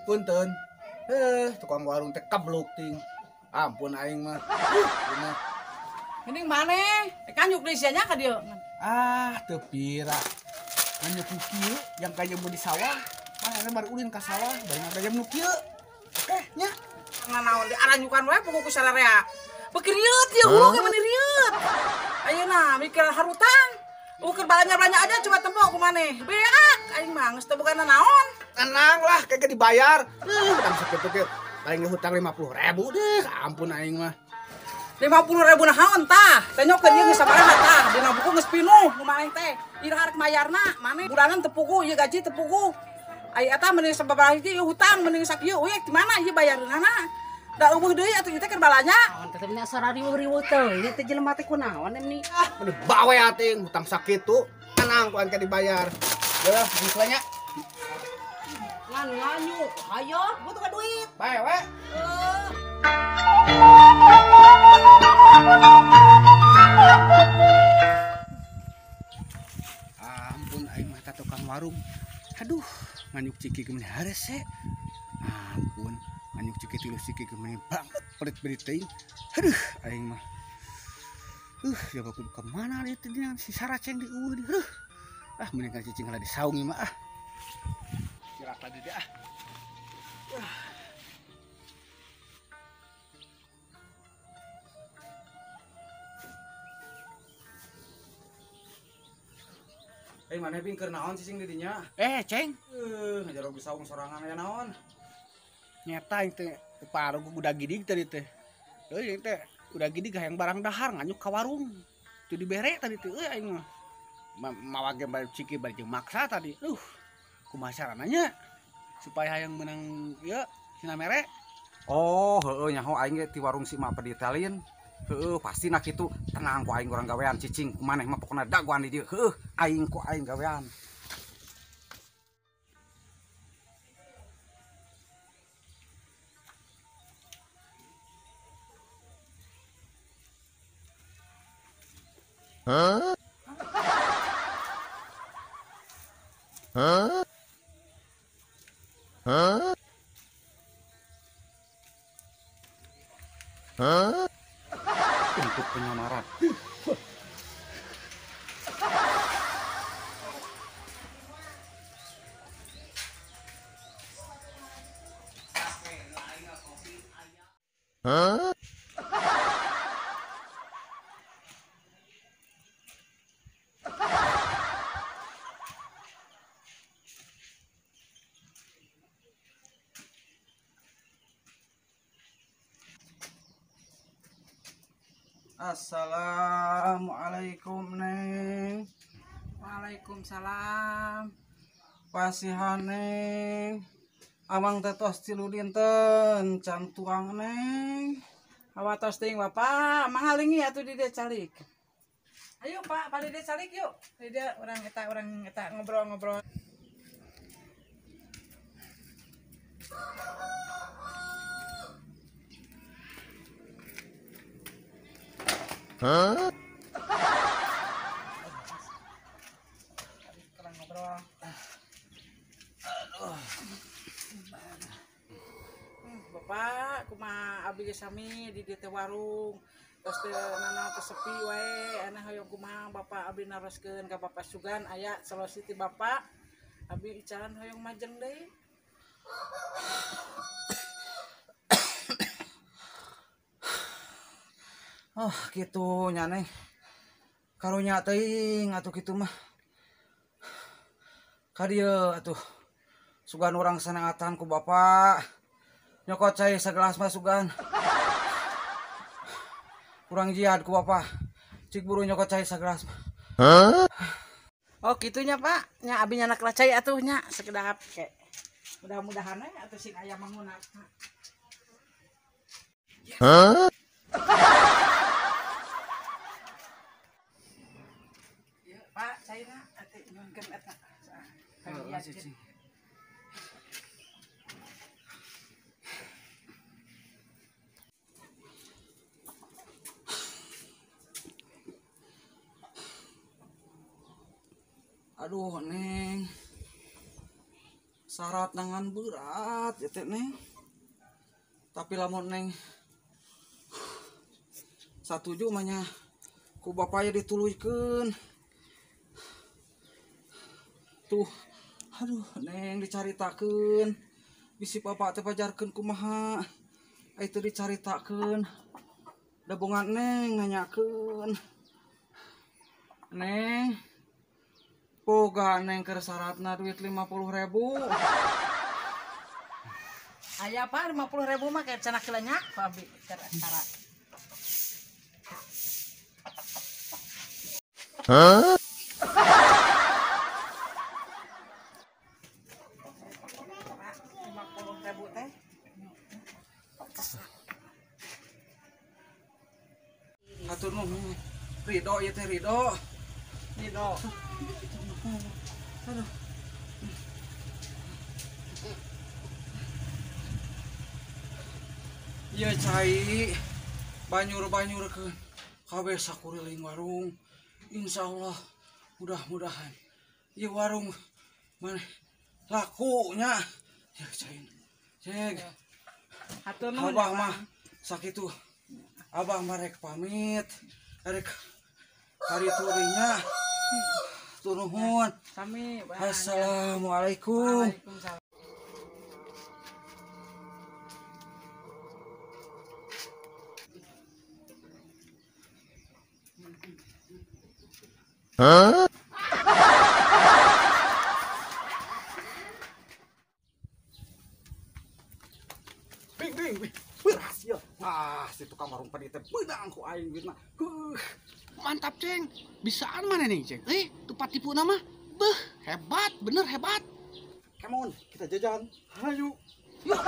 Punten. Tukang warung teh kabluk ting. Ampun aing mah. Mah. Mending maneh? Kanyuk deui sia nya ka dieu. Ah, teu pira. Nganyuk nu kieu yang kaya mun di sawah. Manehna baru ulin ka sawah, bari ngagayam nu kieu. Oke, nya. Nanaon di aranyukan wae puguh ku sararea. Beuki rieut ieu hulu ge meni rieut. Ayeuna mikir harutang. Ukur balanja-balanja aja coba tempo ku maneh. Beak aing mah geus teu boga nanaon. Tenang lah, kayaknya dibayar. Hutang sakitu ge paling hutang 50.000 deh. Ampun aing mah. 50.000 naon tah? Tanyokeun ieu geus sabaraha tah? Dina buku geus pinuh ku maneh teh. Iraha rek mayarna maneh bulanan teu puguh, ieu gaji teu puguh. Ai eta mending sababaraha hiji ieu hutang mending sakieu euy di mana ieu bayareunana? Da eueuh deui atuh ieu teh keur balanja. Naon teh nya sarariweuh-riweuh teh. Ieu teh jelema teh kunaon ini? Ah, meni bawe ating hutang sakitu. Tenang ku aing teh dibayar. Yeuh, geus lah nya. Ngan nganyuk, hayo, butuh ka duit. Bae we. Ampun aing mah tukang warung. Aduh, nganyuk ciki ge meni harese. Ampun, nganyuk ciki tilu ciki ge meni banget pelit-pelit teuing. Aduh, aing mah. Ya kudu ka mana ieu teh si saraceng di eueuh di. Aduh. Ah, mending ka cicing heula di saung ieu mah ah. Sirak lagi deh ah. Maneh bing keur naon cicing di dinya? Ceng. Ngajarog di saung sorangan aya naon? Nyata aing teh paruh udah gidig tadi teh. Euy aing teh udah gidig hayang barang dahar nganyuk ka warung. Teu dibere tadi teh euy aing mah. Mawa ge bari ciki bari jeung maksa tadi. Kumaha carana nya supaya hayang meunang ieu sina mere? Oh, heueuh nyaho aing ge ti warung si Mak Peditalin. Heueuh pasti na kitu. Tenang ku aing urang gawean cicing ku maneh mah pokona dagoan di dieu. Heueuh aing ku aing gawean. Huh? Huh? Huh? Huh? Untuk penyamaran. Huh? Assalamualaikum Neng. Waalaikumsalam. Pasihan Neng. Amang teh tos tilu dinten can tuang Neng. Awatos teuing Bapak, mahalingi atuh di dieu calik. Ayo Pak, balik dieu calik yuk. Di dieu urang eta ngobrol-ngobrol. Huh? Ngobrol. Aduh. Bapak, kumaha abdi ge sami di dieu teh warung. Tos teu nanaon teh sepi wae, ana hoyong kumaha Bapak abdi naroskeun ka Bapak sugan aya solusi ti Bapak. Abdi icalan hoyong majeng deui. Oh, kitu nya Neng. Karunya teuing atuh kitu mah. Ka dieu atuh. Sugan urang sanangatan ku Bapak. Nyokot cai sagelas mah sugan. Kurang jihad ku Bapak. Cik buru nyokot cai sagelas mah. Huh? Oh, kitunya Pak. Nya abi nyanak lah cai atuh nya sekedap ke. Mudah-mudahan we atuh sing aya mangunat. Huh? Pak, saya nak atuh nyunkeun eta. Heeh, Aduh, Neng. Syarat nangan berat ya teh Neng. Tapi lamun Neng satuju mah nya ku bapak ya dituluykeun. Tuh, aduh Neng dicaritakeun. Bisi bapak teh pajarkeun kumaha. Ai teu dicaritakeun. Da bongan Neng nanyakeun. Neng, boga Neng keur syaratna duit 50.000. Aya Pak 50.000 mah kayak cenah keula nya ku abi keur syarat. Hah? 50.000 teh. Hatur nuhun. Ridho ieu teh ridho. Ridho. Aduh. Ieu cai banyur-banyurkeun kabeh sakuriling warung. Insyaallah mudah-mudahan ieu warung maneh laku nya. Ya cai. Cek. Hatur nuhun. Abah mah sakitu. Abah mah rek pamit. Rek hari turinya. Nuhun. Sami. Assalamualaikum. Waalaikumsalam. Huh? Bing bing bing. Berhasil. Ah, si tukang warung tadi teh beunang ku aing duitna. Mantap, Ceng. Bisaan mana nih, Ceng? Tupat tipu nama. Beuh, hebat, bener hebat. Come on, kita jajan. Hayu. Yuk.